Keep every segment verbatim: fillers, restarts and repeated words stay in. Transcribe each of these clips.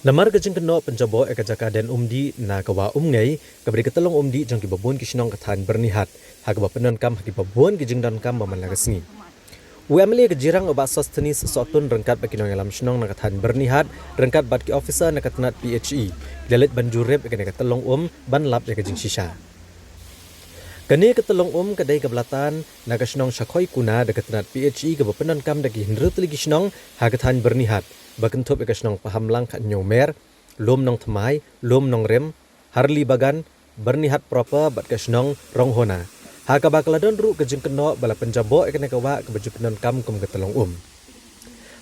Namar ka jingkynnoh pynjaboh ïa ka jaka dien umdih na ka wah Umngei, kaba dei ka tyllong umdih jong kiba bun ki shnong ka thaiñ Byrnihat, ha kaba pyndonkam ha kiba bun ki jingdonkam ba man la ka sngi. U M L A ka Jirang u Bah Sosthenes Sohtun ryngkat bad ki nongïalam shnong na ka thaiñ Byrnihat, ryngkat bad ki officer na ka tnat P H E, ki la leit ban jurip ïa kane ka tyllong um ban lap ïa ka jingshisha. Kane ka tyllong um ka dei kaba la tan na ka shnong Shakhoi Kuna da ka tnat P H E kaba pyndonkam da ki hynriew tylli ki shnong ha ka thaiñ Byrnihat, ba kynthup ïa ka shnong Pahamlang Khatñiewmer, Lum Nongthymmai, Lum Nongrim, Harli Bagan, Byrnihat proper bad ka shnong Ronghona. Ha kaba ka la don ruh ka jingkynnoh ba la pynjaboh ïa kane ka wah kaba ju pyndonkam kum ka tyllong um.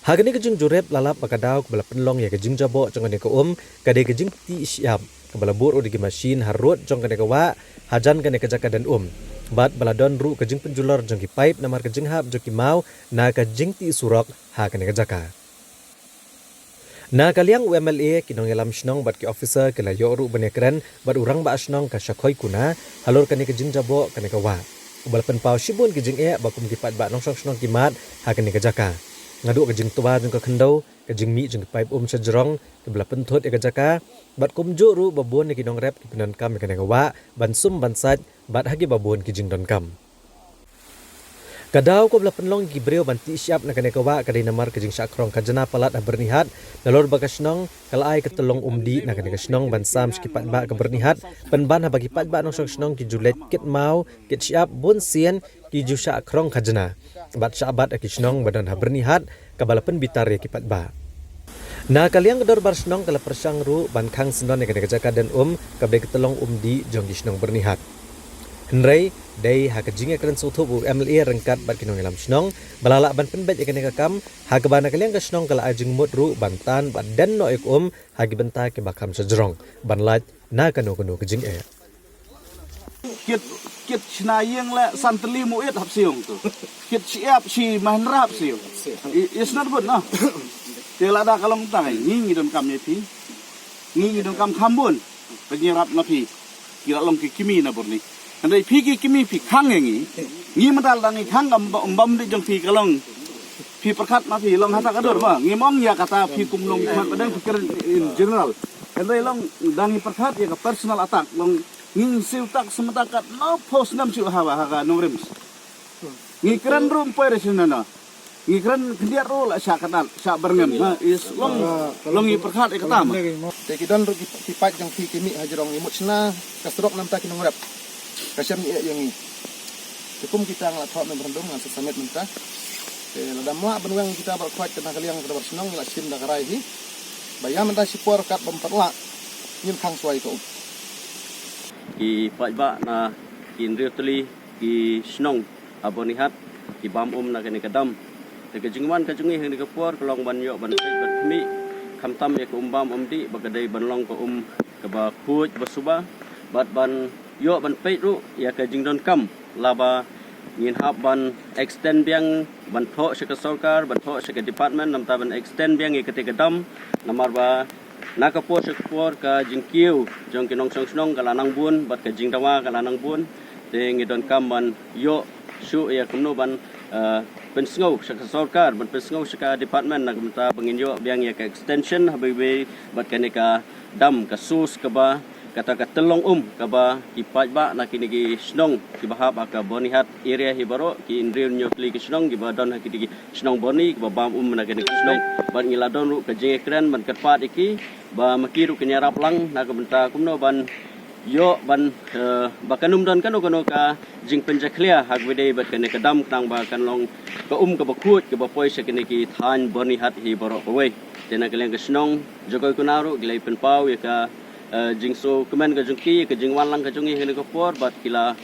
Ha kane ka jingjurip la lap ba ka daw kaba la pynlong ïa ka jingjaboh jong kane ka um ka dei ka jingtih shyiap kaba la bud ruh da ki mashin harud jong kane ka wah, hajan kane ka jaka dien um. Bad ba la don ruh ka jingpynjulor jong ki paip namar ka jinghap jong ki maw na ka jingtih surok ha kane ka jaka. Na ka liang u M L A, ki nongïalam shnong bad ki officer ki la ïoh ruh ban ïakren bad u rangbah shnong ka Shakhoi Kuna halor kane ka jingjaboh kane ka wah, uba la pynpaw shibun ki jingeh ba kum ki paidbah nongshong shnong ki mad ha kane ka jaka. Naduh ka jingtwa jong ka khyndew, ka jingmih jong ki paip um sha jrong kiba la pynthut ïa ka jaka, bad kumjuh ruh ba bun na ki nongrep ki pyndonkam ïa kane ka wah ban sum ban sait bad ha kiba bun ki jingdonkam. Ka daw kaba la pynlong ïa ki briew ban tih shyiap na kane ka wah ka dei namar ka jingshah khrong khajna palat ha Byrnihat, nalor ba ka shnong ka la ai ka tyllong umdih na kane ka shnong ban sam sha ki paidbah ka Byrnihat, pynban haba ki paidbah nongshong shnong ki ju leit kit maw kit shyiap bun sien, ki ju shah khrong khajna bad shah bat ïa ki shnong ba don ha Byrnihat, kaba la pynbitar ïa ki paidbah. Na ka liang ka dorbar shnong ka la pyrshang ruh ban khang syndon ïa kane ka jaka dien um kaba dei ka tyllong umdih jong ki shnong Byrnihat. Hynrei dei ha ka jingïakren sngewthuh u M L A ryngkat bad ki nongïalam shnong ba la lah ban pynbeit ïa kane ka kam, ha kaba na ka liang ka shnong ka la ai jingmut ruh ban tan bad dien noh ïa ka um ha ki bynta kiba kham sha jrong, ban lait na kano kano ka jingeh. Kit, kit shna ïing leh san tylli mu it hap siung tu. Kit shyiap shi Mahindra hap siung. I, it's not good, no? Te lada ka long tang, ngi ngi donkam ïa phi. Ngi ngi donkam kham bun. Ka jingïarap na phi. Ki la long ki kmie na Burni. Hynrei phi ki kmie phi khang ïa ngi. Ngi mynta lada ngi khang kam ba, um bam di jong phi ka long. Phi pyrkhat ma phi long hata ka dur ba. Ngi mong ïa kata phi kum long khmat padang phi kren in general. Hynrei long dang ngi pyrkhat ïa ka personal attack long ngi siew tak symata kat no pos nam siew ha ba ha ka Nongrim. Ngi kren rum poi re sien na. Ngi kren khyndiat ru la sha kadan sha Byrngem. Ha is long long ngi pyrkhat ïa kata ma. Te ki don ruh ki, ki paid jong ki ki mih ha jrong ngi mut shna ka surok namta ki nongrep. Ka shem ngi ïa ngi. Te kum kita ngi la thoh memorandum ngan sa submit mynta. Te lada mlak ban weng kita baroh khoit ka na ka liang ka bar shnong ngi la shim da ka rai hi. Ba ïa mynta shipor kat bym pat lah ngin khang suai ka um. Ki paidbah na ki hynriew tylli ki shnong ha Byrnihat ki bam um na kane ka dam. Te ka jingwan ka jong ngi ha kane ka por ka long ban ïoh ban peit ban khmih khamtam ïa ka um bam um dih ba ka dei ban long ka um kaba khuid ba suba bad ban ïoh ban peit ruh ïa ka jingdonkam laba ngin hap ban extend biang ban thoh sha ka sorkar ban thoh sha ka department namta ban extend biang ïa kata ka dam namar ba na ka por sha ka por ka jingkiew jong ki nongshong shnong ka la nang bun bad ka jingdawa ka la nang bun. Te ngi donkam ban ïoh shuh ïa kumno ban, eh, pynsngew sha ka sorkar ban pynsngew sha ka department na ka bynta ba ngin ïoh biang ïa ka extension ha bebe bad kane ka dam ka sus kaba kata ka tyllong um kaba ki paidbah na kine ki shnong kiba hap ha ka Byrnihat area hi baroh ki hynriew hynñiew tylli ki shnong kiba don ha kine ki shnong Byrni kiba bam um na kine ki shnong. Bad ngi la don ruh ka jingïakren ban kyrpad ïa ki ba ma ki ruh kin ïarap lang na ka bynta kumno ban ïoh ban, eh, ba kan ym don kano kano ka jingpynjakhlia ha kaba dei bad kane ka dam khnang ba kan long ka um kaba khuid kaba poi sha kine ki thaiñ Byrnihat hi baroh kawei. Te na ka liang ka shnong Jokoi Kuna ruh ki la pynpaw ïa ka, eh, jingsngewkmen ka jong ki ïa ka jingwan lang ka jong ngi ha kane ka por bad ki la,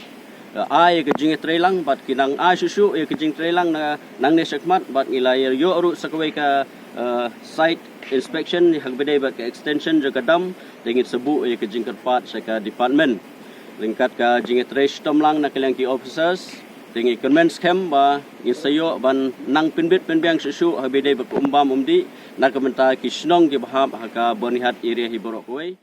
eh, ai ïa ka jingïatreilang bad ki nang ai shuh shuh ïa ka jingtreilang na nangne shakhmat bad ngi la ïoh ruh sa kawei ka, eh, site inspection ha kaba dei bad ka extension jong ka dam. Te ngin sa buh ïa ka jingkyrpad sha ka department ryngkat ka jingïatrei shitom lang na ka liang ki officers. Te ngi kyrmen skhem ba ngin sa ïoh ban nang pynbit pynbiang shuh shuh ha kaba dei bad ka um bam um dih na ka bynta ki shnong kiba hap ha ka Byrnihat area hi baroh kawei.